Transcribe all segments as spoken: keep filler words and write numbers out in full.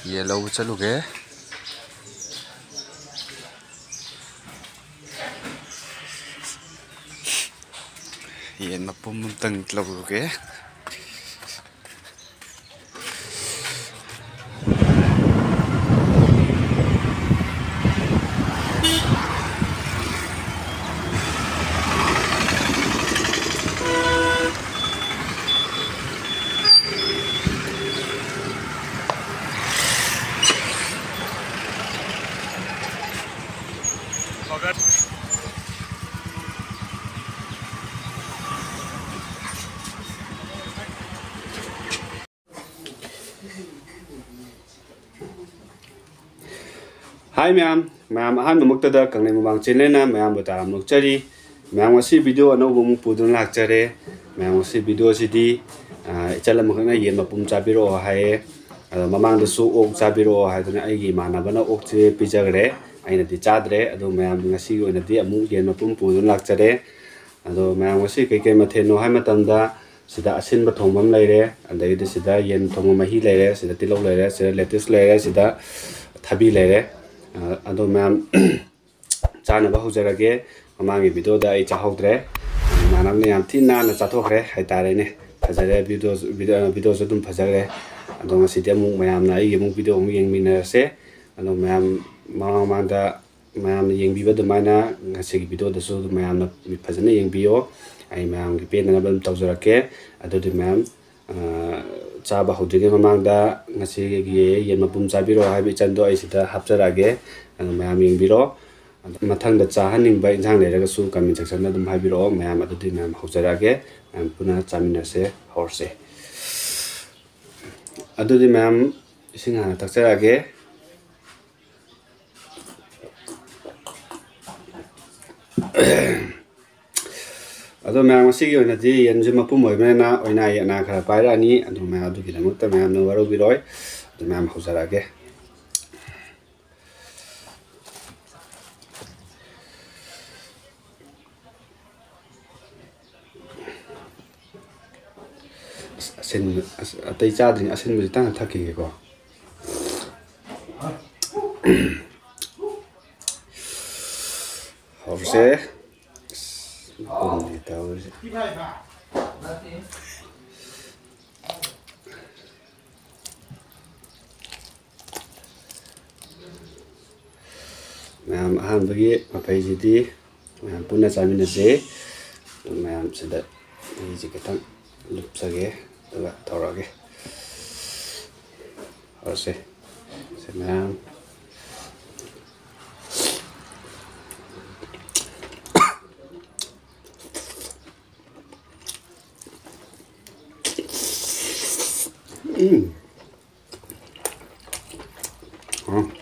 ꯌꯦꯟ ꯂꯧꯕ ꯆꯠꯂꯨꯒꯦ꯫ ꯌꯦꯟ ꯃꯄꯨꯝ ꯑꯝꯇꯪ ꯂꯧꯔꯨꯒꯦ꯫ ꯍꯥꯏ ꯃꯌꯥꯝ, ꯃꯌꯥꯝ ꯑꯍꯥꯟꯕꯃꯛꯇꯗ ꯀꯪꯂꯩ ꯃꯃꯥꯡ ꯆꯦꯅꯦꯜꯅ ꯃꯌꯥꯝꯕꯨ ꯇꯔꯥꯝꯅ ꯑꯣꯛꯆꯔꯤ꯫ ꯃꯌꯥꯝ ꯉꯁꯤ ꯚꯤꯗꯤꯑꯣ ꯑꯅꯧꯕ ꯑꯃꯨꯛ ꯄꯨꯗꯨꯅ ꯂꯥꯛꯆꯔꯦ꯫ ꯃꯌꯥꯝ ꯉꯁꯤ ꯚꯤꯗꯤꯑꯣꯁꯤꯗꯤ, ꯑ, ꯏꯆꯜ ꯑꯃꯈꯛꯅ ꯌꯦꯟ ꯃꯄꯨꯝ ꯆꯥꯕꯤꯔꯛꯑꯣ ꯍꯥꯏꯌꯦ꯫ ꯑꯗꯣ ꯃꯃꯥꯡꯗꯁꯨ ꯑꯣꯛ ꯆꯥꯕꯤꯔꯛꯑꯣ ꯍꯥꯏꯗꯨꯅ ꯑꯩꯒꯤ ꯏꯃꯥꯟꯅꯕꯅ ꯑꯣꯛꯁꯦ ꯄꯤꯖꯈ꯭ꯔꯦ꯫ ꯑꯩꯅꯗꯤ ꯆꯥꯗ꯭ꯔꯦ꯫ ꯑꯗꯣ ꯃꯌꯥꯝ ꯉꯁꯤꯒꯤ ꯑꯣꯏꯅꯗꯤ ꯑꯃꯨꯛ ꯌꯦꯟ ꯃꯄꯨꯝ ꯄꯨꯗꯨꯅ ꯂꯥꯛꯆꯔꯦ꯫ ꯑꯗꯣ ꯃꯌꯥꯝ ꯉꯁꯤ ꯀꯩꯀꯩ ꯃꯊꯦꯜꯅꯣ ꯍꯥꯏ ꯃꯇꯝꯗ, ꯁꯤꯗ ꯑꯁꯤꯟꯕ ꯊꯣꯡꯕ ꯑꯃ ꯂꯩꯔꯦ, ꯑꯗꯒꯤꯗꯤ ꯁꯤꯗ ꯌꯦꯟ ꯊꯣꯡꯕ ꯃꯍꯤ ꯂꯩꯔꯦ, ꯁꯤꯗ ꯇꯤꯜꯍꯧ ꯂꯩꯔꯦ, ꯁꯤꯗ ꯂꯦꯇꯨꯁ ꯂꯩꯔꯦ, ꯁꯤꯗ ꯊꯕꯤ ꯂꯩꯔꯦ꯫ ꯑ, ꯑꯗꯣ ꯃꯌꯥꯝ ꯆꯥꯅꯕ ꯍꯧꯖꯔꯒꯦ꯫ ꯃꯃꯥꯡꯒꯤ ꯚꯤꯗꯤꯑꯣꯗ ꯑꯩ ꯆꯥꯍꯧꯗ꯭ꯔꯦ꯫ ꯏꯃꯥꯟꯅꯕꯅ ꯌꯥꯝ ꯊꯤ ꯅꯥꯟꯅ ꯆꯥꯊꯣꯛꯈ꯭ꯔꯦ ꯍꯥꯏꯇꯥꯔꯦꯅꯦ꯫ ꯐꯖꯔꯦ ꯚꯤꯗꯤꯑꯣꯁꯨ, ꯚꯤꯗꯤꯑꯣ, ꯚꯤꯗꯤꯑꯣꯁꯨ ꯑꯗꯨꯝ ꯐꯖꯈ꯭ꯔꯦ꯫ ꯑꯗꯣ ꯉꯁꯤꯗꯤ ꯑꯃꯨꯛ ꯃꯌꯥꯝꯅ ꯑꯩꯒꯤ ꯑꯃꯨꯛ ꯚꯤꯗꯤꯑꯣ ꯑꯃꯨꯛ ꯌꯦꯡꯃꯤꯟꯅꯔꯁꯦ꯫ ꯑꯗꯣ ꯃꯌꯥꯝ ꯃꯃꯥꯡ ꯃꯃꯥꯡꯗ ꯃꯌꯥꯝꯅ ꯌꯦꯡꯕꯤꯕ ꯑꯗꯨꯃꯥꯏꯅ ꯉꯁꯤꯒꯤ ꯚꯤꯗꯤꯑꯣꯗꯁꯨ ꯑꯗꯨꯝ ꯃꯌꯥꯝꯅ ꯐꯖꯅ ꯌꯦꯡꯕꯤꯌꯣ꯫ ꯑꯩ ꯃꯌꯥꯝꯒꯤ ꯄꯦꯟꯅꯅꯕ ꯑꯗꯨꯝ ꯇꯧꯖꯔꯛꯀꯦ꯫ ꯑꯗꯨꯗꯤ ꯃꯌꯥꯝ, ꯑ, ꯆꯥꯕ ꯍꯧꯗ꯭ꯔꯤꯉꯩ ꯃꯃꯥꯡꯗ ꯉꯁꯤꯒꯤ ꯌꯦꯟ ꯃꯄꯨꯝ ꯆꯥꯕꯤꯔꯣ ꯍꯥꯏꯕ ꯏꯆꯟꯗꯣ ꯑꯩ ꯁꯤꯗ ꯍꯥꯞꯆꯔꯛꯑꯒꯦ꯫ ꯑꯗꯨ ꯃꯌꯥꯝ ꯌꯦꯡꯕꯤꯔꯣ꯫ ꯃꯊꯪꯗ ꯆꯥꯍꯟꯅꯤꯡꯕ ꯏꯟꯁꯥꯡ ꯂꯩꯔꯒꯁꯨ comment section ꯗ ꯑꯗꯨꯝ ꯍꯥꯏꯕꯤꯔꯛꯑꯣ꯫ ꯃꯌꯥꯝ ꯑꯗꯨꯗꯤ ꯃꯌꯥꯝ ꯍꯧꯖꯔꯛꯑꯒꯦ꯫ ꯃꯌꯥꯝ ꯄꯨꯟꯅ ꯆꯥꯃꯤꯟꯅꯁꯦ꯫ ꯍꯧꯔꯁꯦ꯫ ꯑꯗꯨꯗꯤ ꯃꯌꯥꯝ ꯏꯁꯤꯡ ꯍꯥꯟꯅ ꯊꯛꯆꯔꯛꯑꯒꯦ꯫ ꯑꯗꯣ ꯃꯌꯥꯝ, ꯉꯁꯤꯒꯤ ꯑꯣꯏꯅꯗꯤ ꯌꯦꯟꯁꯦ ꯃꯄꯨꯝ ꯑꯣꯏꯕꯅꯤꯅ ꯑꯣꯏꯅꯥ ꯌꯦꯠꯅꯥ ꯈꯔ ꯄꯥꯏꯔꯛꯑꯅꯤ꯫ ꯑꯗꯨ ꯃꯌꯥꯝ, ꯑꯗꯨꯒꯤꯗꯃꯛꯇ ꯃꯌꯥꯝꯅ ꯋꯥꯔꯧꯕꯤꯔꯣꯏ꯫ ꯑꯗꯨ ꯃꯌꯥꯝ ꯍꯧꯖꯔꯛꯑꯒꯦ꯫ ꯑꯁ, ꯑꯁꯤꯟꯕ, ꯑꯁ, ꯑꯇꯩ ꯆꯥꯗ꯭ꯔꯤ, ꯑꯁꯤꯟꯕꯁꯤ ꯇꯪ ꯊꯛꯈꯤꯒꯦꯀꯣ꯫ ꯍꯧꯔꯁꯦ꯫ ꯑꯁ, ꯄꯨꯡꯗꯤ ꯇꯧꯔꯤꯁꯦ꯫ ꯃꯌꯥꯝ ꯑꯍꯥꯟꯕꯒꯤ ꯃꯐꯩꯁꯤꯗꯤ ꯃꯌꯥꯝ ꯄꯨꯟꯅ ꯆꯥꯃꯤꯟꯅꯁꯦ꯫ ꯃꯌꯥꯝꯁꯤꯗ ꯃꯍꯤꯁꯦ ꯈꯤꯇꯪ ꯂꯨꯞꯆꯒꯦ, ꯑꯗꯨꯒ ꯇꯧꯔꯛꯑꯒꯦ꯫ ꯍꯧꯔꯁꯦ꯫ ꯁꯦ ꯃꯌꯥꯝ꯫ ꯎꯝ꯫ ꯎꯝ꯫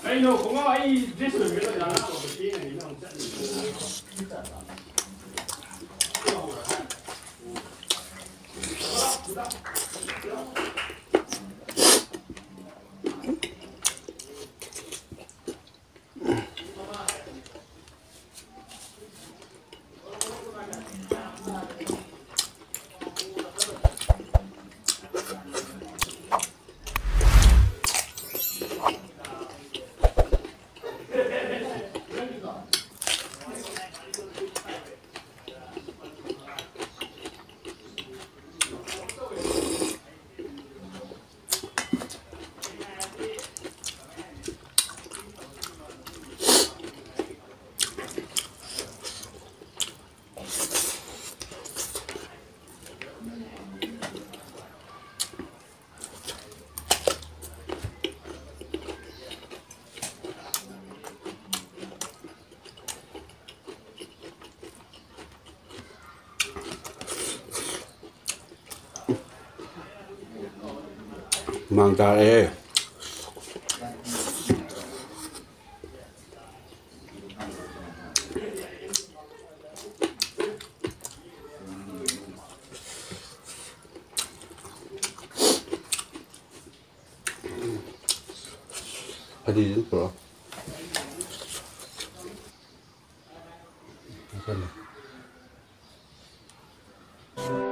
ꯀꯩꯅꯣ ꯈꯣꯡꯒ꯭ꯔꯥꯎ ꯑꯩ ꯗ꯭ꯔꯦꯁ ꯂꯣꯏꯔꯒ ꯂꯣꯏꯔꯒ ꯑꯉꯥꯡ ꯑꯣꯏꯕ ꯊꯦꯡꯉꯅꯤ ꯅꯪ ꯆꯠꯂꯤꯗꯣ꯫ ꯍꯨꯃꯥꯡ ꯇꯥꯔꯛꯑꯦ꯫ ꯐꯗꯤꯁꯤꯗ ꯄꯨꯔꯛꯑꯣ꯫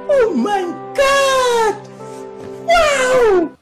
Oh my God! Wow!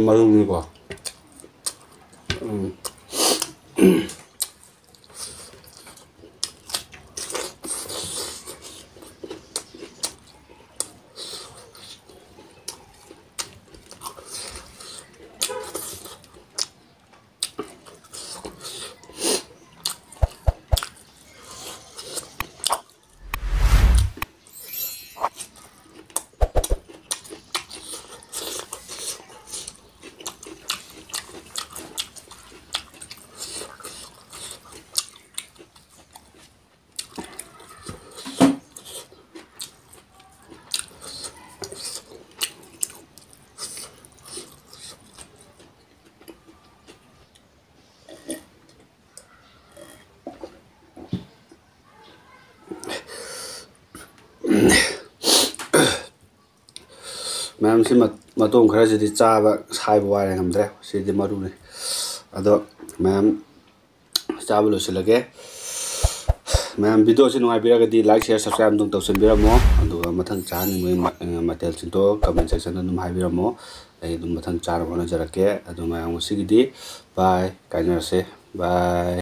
ꯃꯔꯨꯅꯤꯀꯣ꯫ ꯎꯝ꯫ ꯃꯌꯥꯝꯁꯤ ꯃ-, ꯃꯇꯣꯡ ꯈꯔꯁꯤꯗꯤ ꯆꯥꯕ ꯁꯥꯏꯕ ꯋꯥꯔꯦ, ꯉꯝꯗ꯭ꯔꯦ꯫ ꯁꯤꯗꯤ ꯃꯔꯨꯅꯤ꯫ ꯑꯗꯣ ꯃꯌꯥꯝ ꯆꯥꯕ ꯂꯣꯏꯁꯤꯜꯂꯒꯦ꯫ ꯃꯌꯥꯝ video ꯁꯤ ꯅꯨꯡꯉꯥꯏꯕꯤꯔꯒꯗꯤ like, share, subscribe ꯑꯗꯨꯝ ꯇꯧꯁꯤꯟꯕꯤꯔꯝꯃꯣ꯫ ꯑꯗꯨꯒ ꯃꯊꯪ ꯆꯥꯍꯟꯅꯤꯡꯕ ꯃ-, ꯃꯊꯦꯜꯁꯤꯡꯗꯣ comment section ꯗ ꯑꯗꯨꯝ ꯍꯥꯏꯕꯤꯔꯝꯃꯣ꯫ ꯑꯩ ꯑꯗꯨꯝ ꯃꯊꯪ ꯆꯥꯅꯕ ꯍꯣꯠꯅꯖꯔꯛꯀꯦ꯫ ꯑꯗꯨ ꯃꯌꯥꯝ ꯉꯁꯤꯒꯤꯗꯤ bye, ꯀꯥꯏꯅꯔꯁꯦ꯫ Bye꯫